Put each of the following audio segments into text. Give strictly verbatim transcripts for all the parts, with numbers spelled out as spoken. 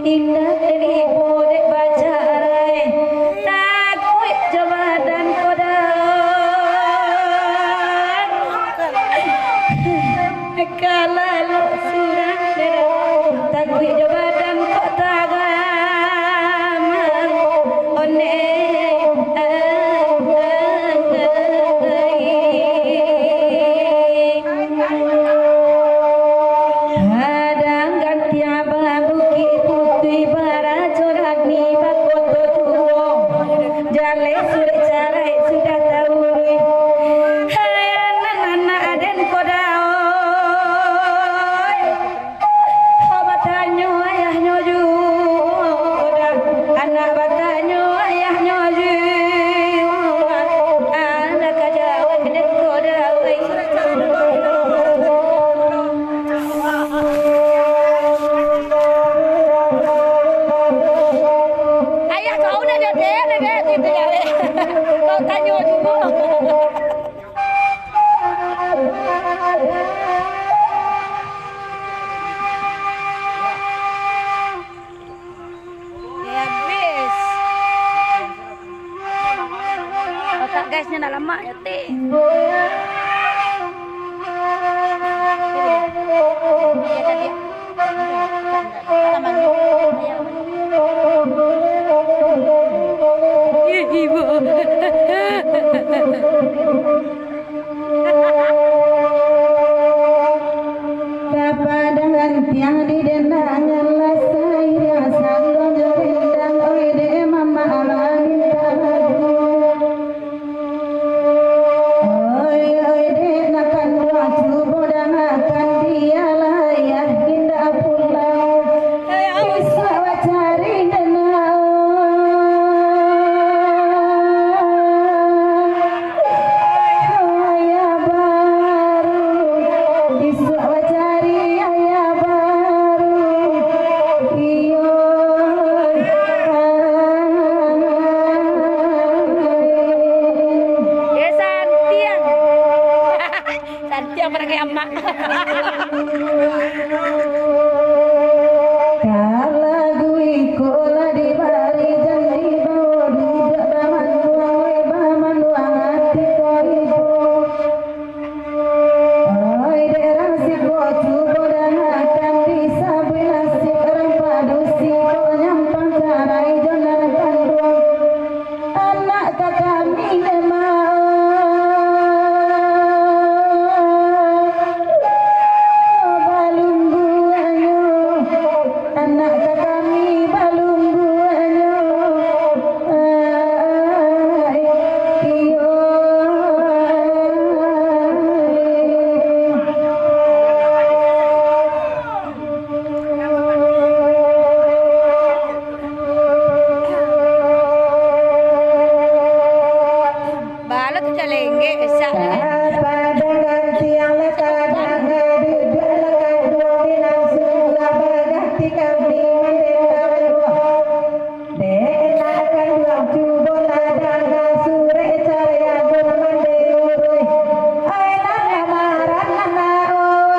Indak taribo dek bacarai, takuik jo badan ko dah. Ka lalok surang, takuik jo badan ko tagamang. Ondeh. Padang Gantiang babukik putuih, barajo rami bakoto tuo. Jaleh surek caraik sudah tauruih. Hai anak-anak aden ko dah, oi. Ko batanyo ayahnyo juo dah. Anak batanyo ayahnyo juo. Anak ka jawek den ko dah, oi. Ayah kau dah jadi, dah jadi, dah jadi. Kau tanyo juo. Ya, habis. Otak gasnyo nak lamak, nyatik. Kapadangan tiang didendangan lah sairiang saluanyo rendang, oi dek mamak mamintak lagu. Oi, oi, dek nak kanduang, cubo dangakan, bialah ayah indak pulang. Isuak bacari dek nak, ayah baru. Isuak bacari ayah baru. Iyo. Eh, santiang. Santiang pada kayak amak. Kalau iko lah dibari, jan dibawo duduak bamanduang, weh, bamanduang ati ko ibo. Oi, dek urang siko, cubo dangakan, disabuik nasib urang padusi ko, nyampang carai jo nan kanduang. Anak ka kami, dek mak, balungguanyo. Anak ka kami balungguanyo, ai, iyo, ai. Balo tu calenggek, esak. Kapadangan tiang lah kadang, duduak lah kaduo, pinang sudah baganti kami mandeta baduo. Dek nak kanduang, cubo lah danga surek cari agung mandeh uruih. Ai, nan lamaran nan nak, oh.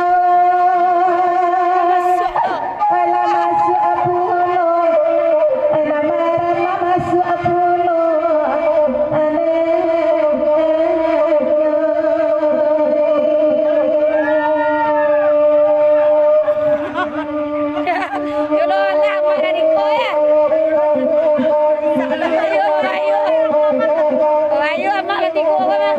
Alah masuak pulo, alah marana masuak pulo, alah. Yo lo lah, amak dari ko ya. Ayo, ayo. Oh, ayo, amak lah tigo ko lah.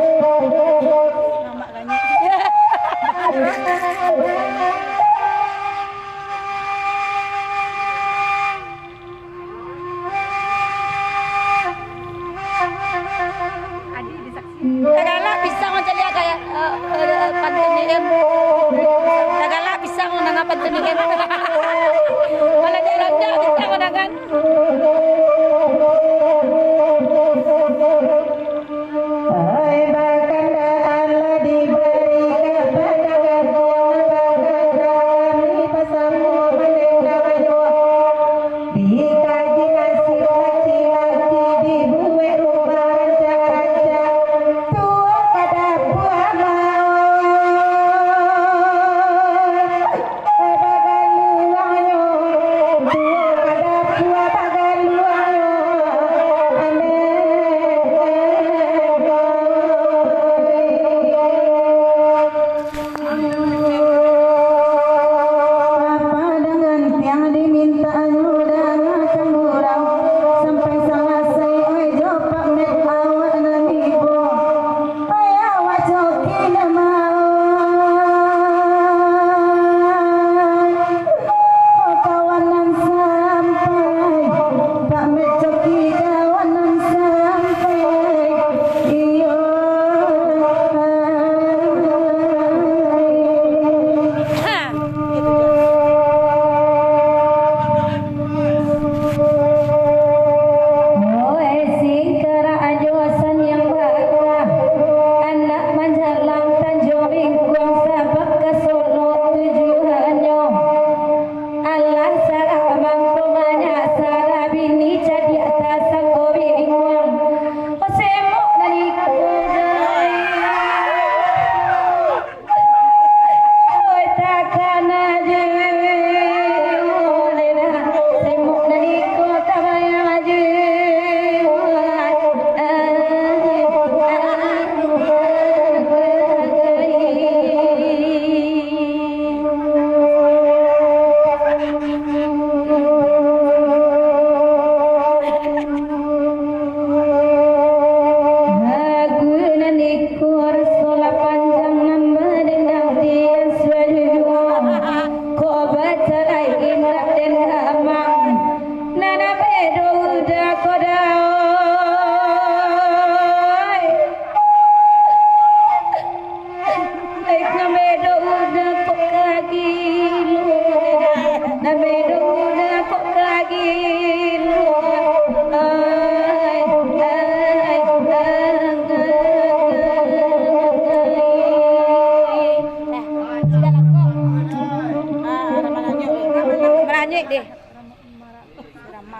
Tagalak pisang mancaliak kayak, eh, eh, pantun I M. Tagalak pisang mandanga pantun I M. Malah jalan-jalan pisang mandanga. Ai, bakandaan lah dibari ka padagang, bakandaan ni pasamo mandenda bajuo. Dikaji nasib laki-laki, dibuek rumah rancak-rancak. Tuo ka dapua mawar. Bagalu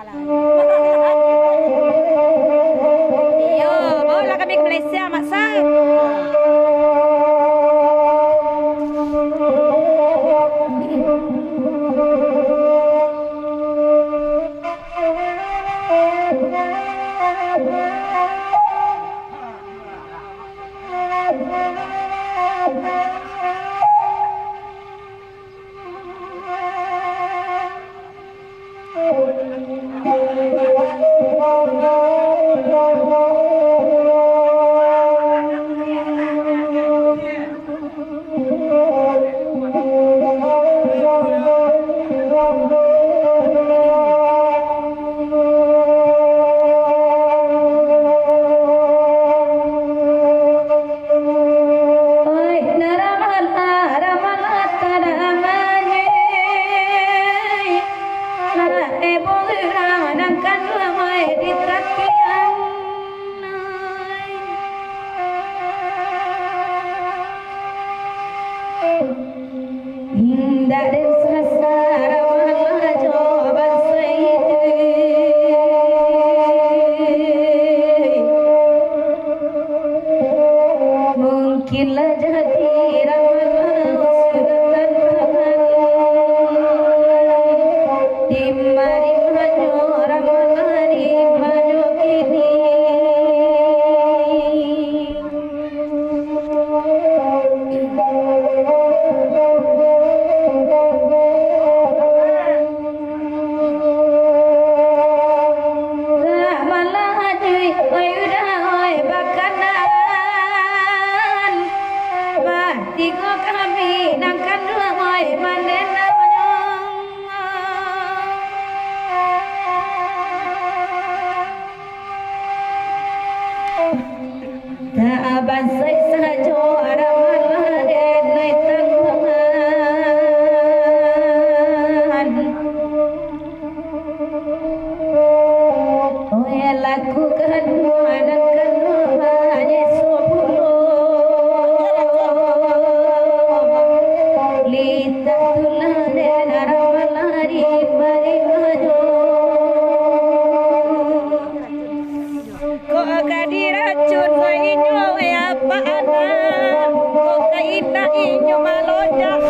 Iyo, baolah kami ka Malaysia, Mak Sam. Oi, naraman, naraman, tadamanyei. Nah, ebo urang nan kanduang, oi, di tapian. Indak den sasara malah jo bansa itu. Mungkin lah jadi ramalan sudah tantangan. Di mari manyo ramalan di manyo kini. Lah malah ajuik, oi udah, oi bakanan. Bah, tigo kami nan kanduang, oi, mande namonyo. Tabansai sajo ramalan den nai tangguangan. Oya lakukan nan kanu manyeso pulo. Lintah tulah den ramalan di marimajo. Kok ka diracun inyo, eh, apak anak? Kok ka indak inyo malojak?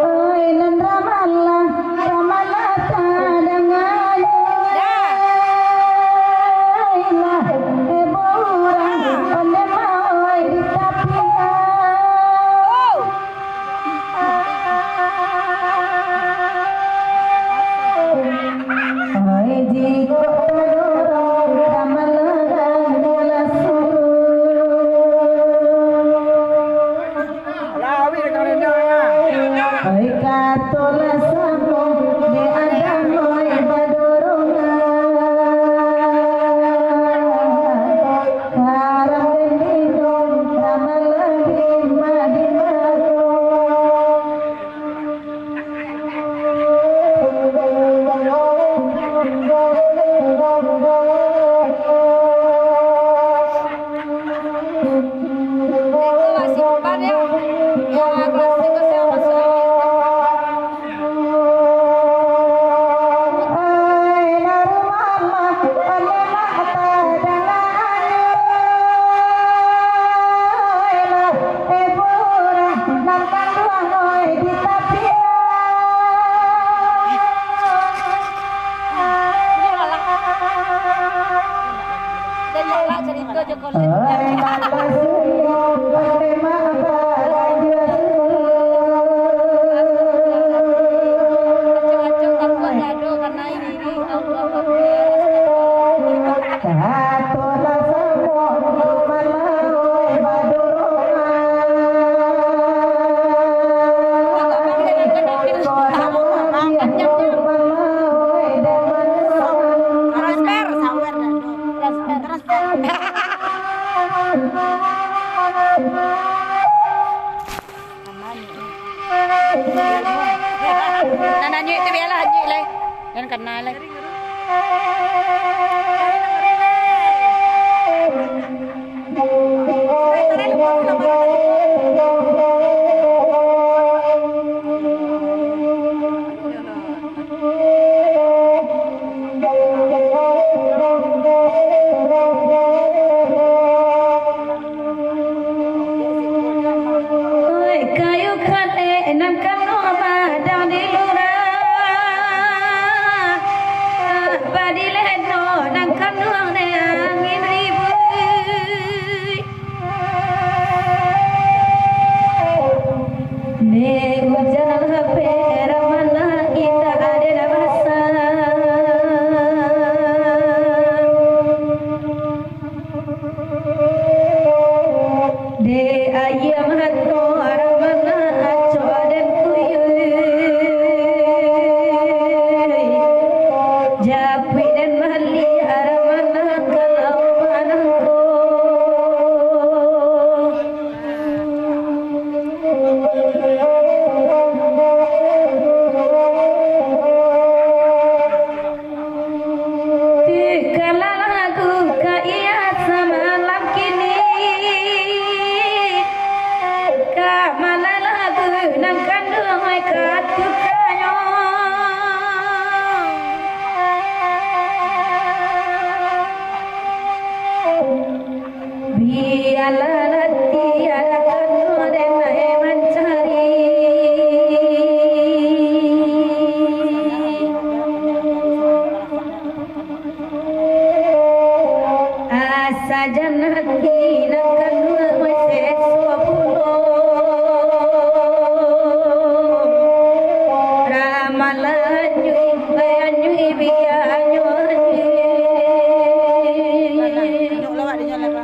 Oi, nan ramalah, ramalah tadanganyo. Dah. Ilah, ibo urang, onde mawai di tapian. Oh. Oi, jikok tadorong, ramalah dan bola suruh. Oi, kato lah samo, dek adang, oi, badorongan. Karang den didong, ramalah di ma-, di maro. Nan anyuik tu bialah anyuik lai. Jan kana lai. Lalati adakan den mancari. Asa jan hati nan kaduo seso pulo. Ramalan nyui, bayanyui, bianyo nyui.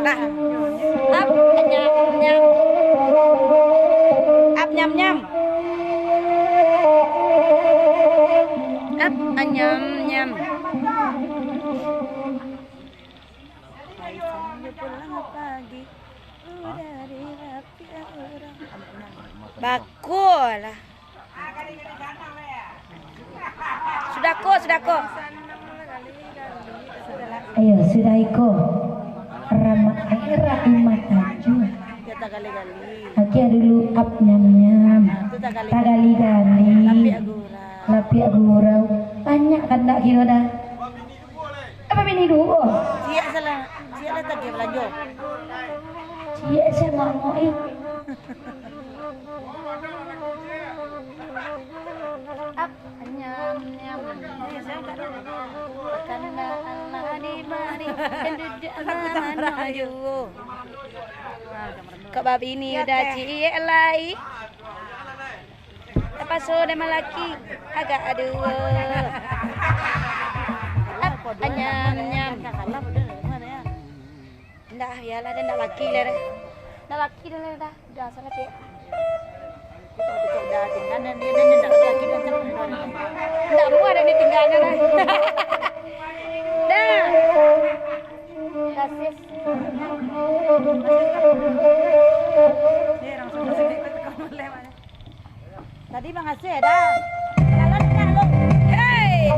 Nah. Ap, nyam, nyam. Ap, nyam, nyam. Ap, nyam, nyam. Bakulah. Sudah ko, sudah ko. Ayo, sudah iko. Ramak air rai mata jua. Akia dulu ap nyam-nyam. Tagali-gali. Lapiak gurau. Banyak kan ndak kiro dah. Apa bini duo? Ciek salah, ciek lah tagih balanjo. Ciek salah ngok, eh. Ap, nyam, nyam. Makan lah di mari, dan duduk lah mano juo. Kok babini udah ciek lai. Tapaso dek malaki, agak aduh. Ap, anyam, nyam. Ndak, bialah, dah ndak laki dah, dah. Ndak laki dah, dah. Dah, salah, cek. Ndak muah dah ditinggalkan, dah. Dah. Dah, sis. Tadi mangasuah dah. Jalan dah lu. Hei.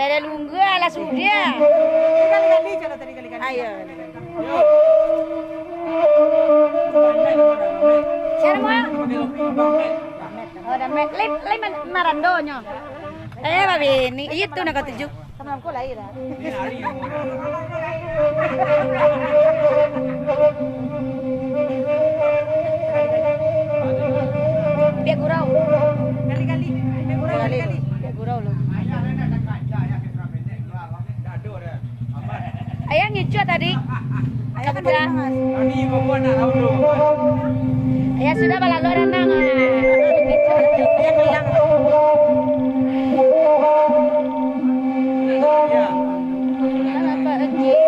Ada lungga lah sudah. Ayo. Siapa mau? Oh, dah met. Lai, lai man-, marandonyo. Eh, babi ni. Iya tu nak kau tuju. Sama aku lahir lah. Biar gurau. Kali-kali. Biar gurau kali-kali. Biar gurau lu. Ayah ngicuah tadi. Ayah kan tadi, Mas. Ayah sudah balalu anak. Ayah bilang. Kenapa, Encik?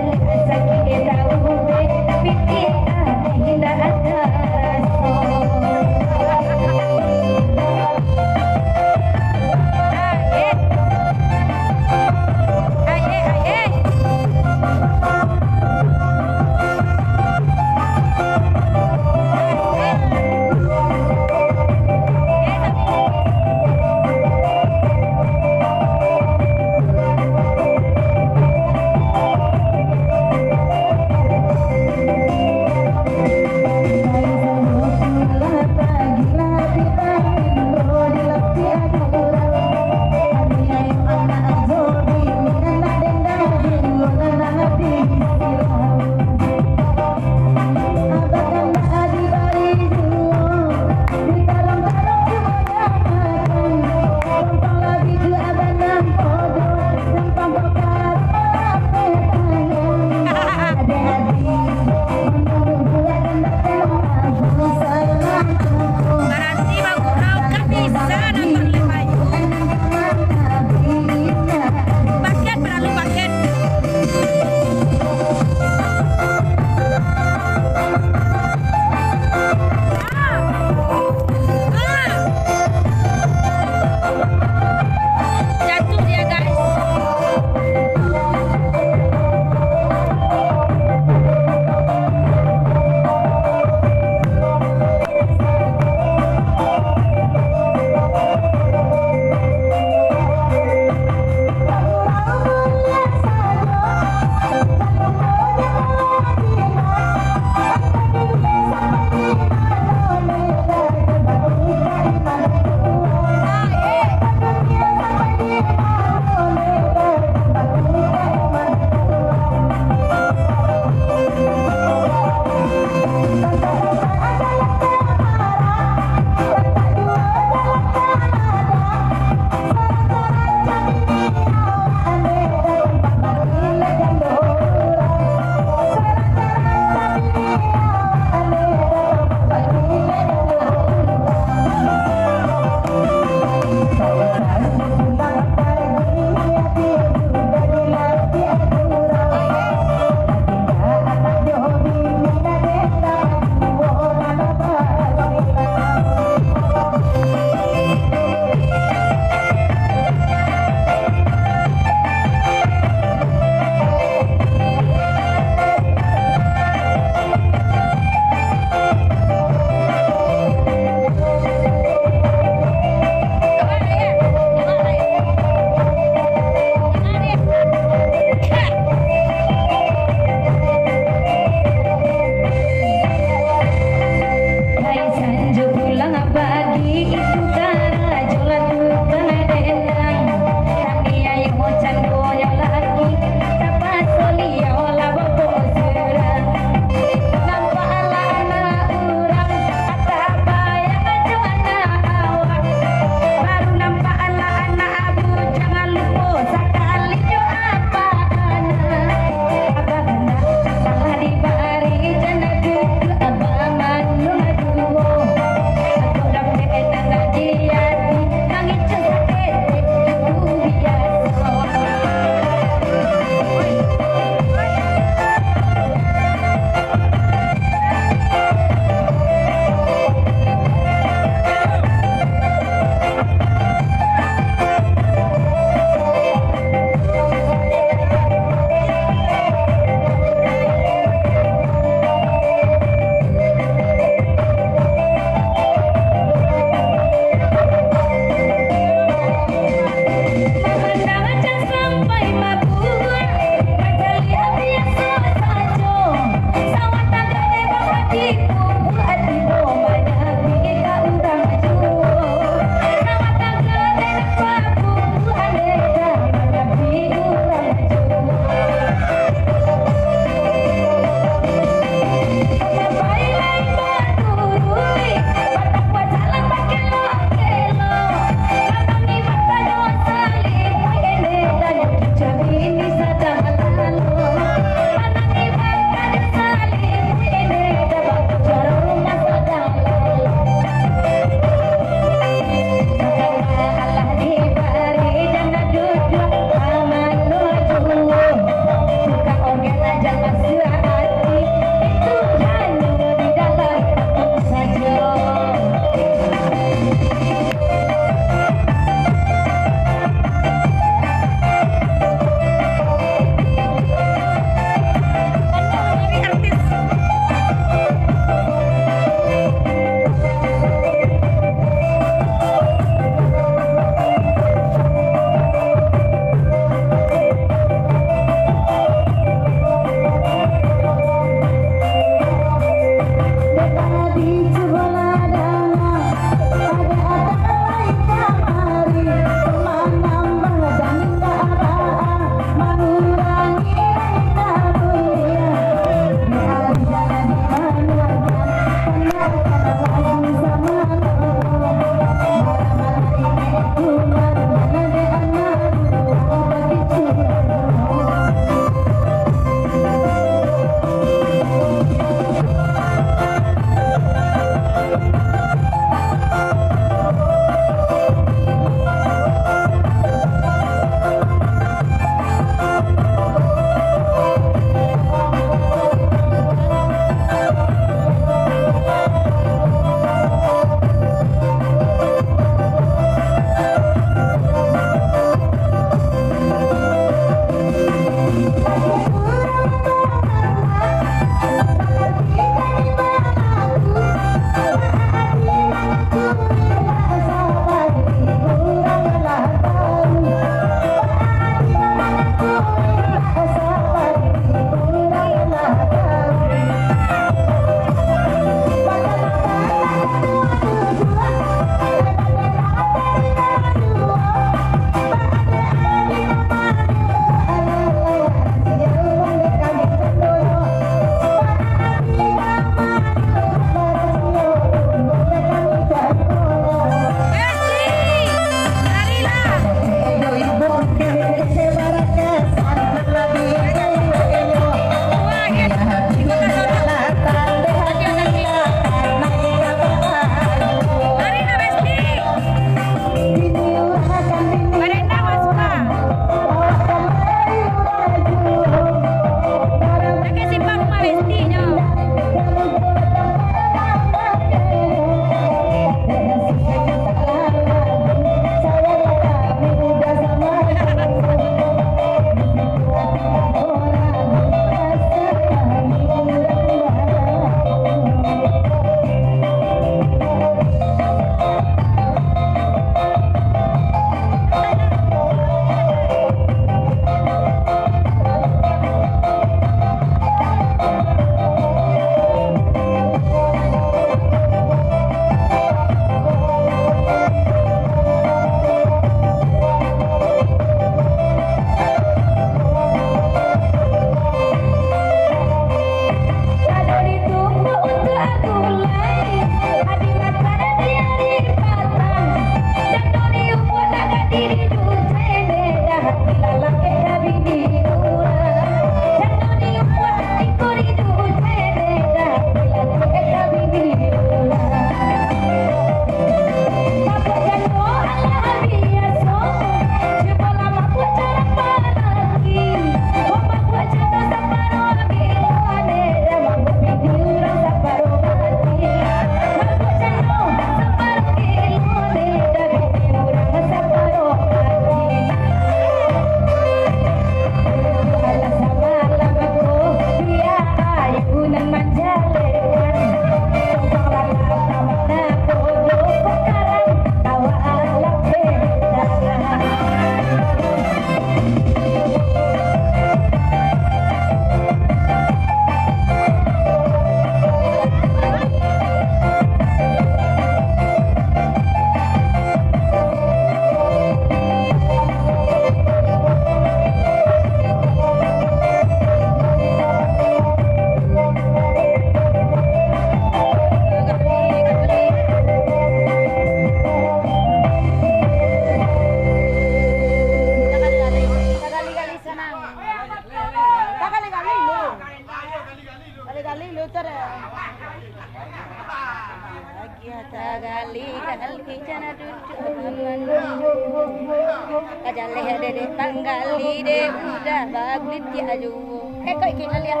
Kajaleh dek panggali dek udah baguliak juo. Eh, kok ikik lah liak.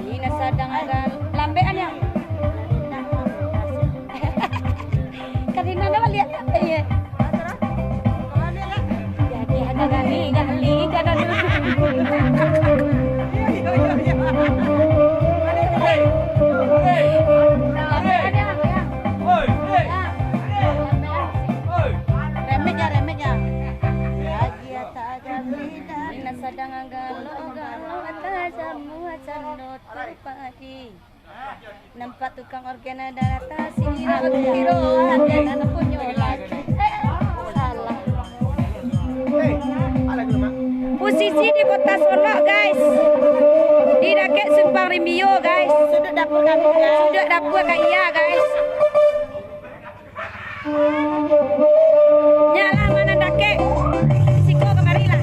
Ina sadang gal-, lambekan ya. Karina dah baliak. Iya. Jadi ada gali-gali, jangan dulu. Remeh ja, remeh ja. Lagi tak ada beda. Ina sadang galo-galo, atas jamu, atas doto pagi. Nampak tukang orgen ada datang, siro, siro, orgen anak punyo lagi. Eh, salah. Posisi di Kota Solok, guys. Di dakek Simpang Rimbio, guys. Sudut dapur kami, guys. Sudut dapur kami, ya, guys. Nyalah manandake. Siko kamarilah.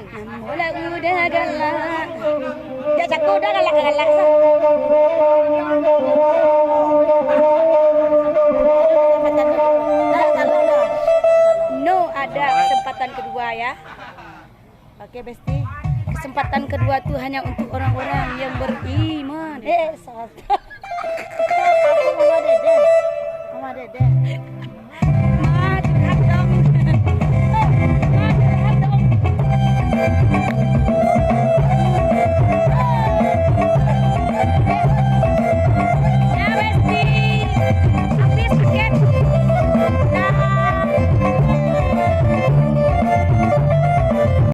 Namo lagu dah galak. Dak cako dah galak-galak sah. No, ada kesempatan kedua ya. Oke, Besti. Kesempatan kedua tu hanya untuk orang-orang yang beriman. Eh, salah. Mama Dede. Mama Dede.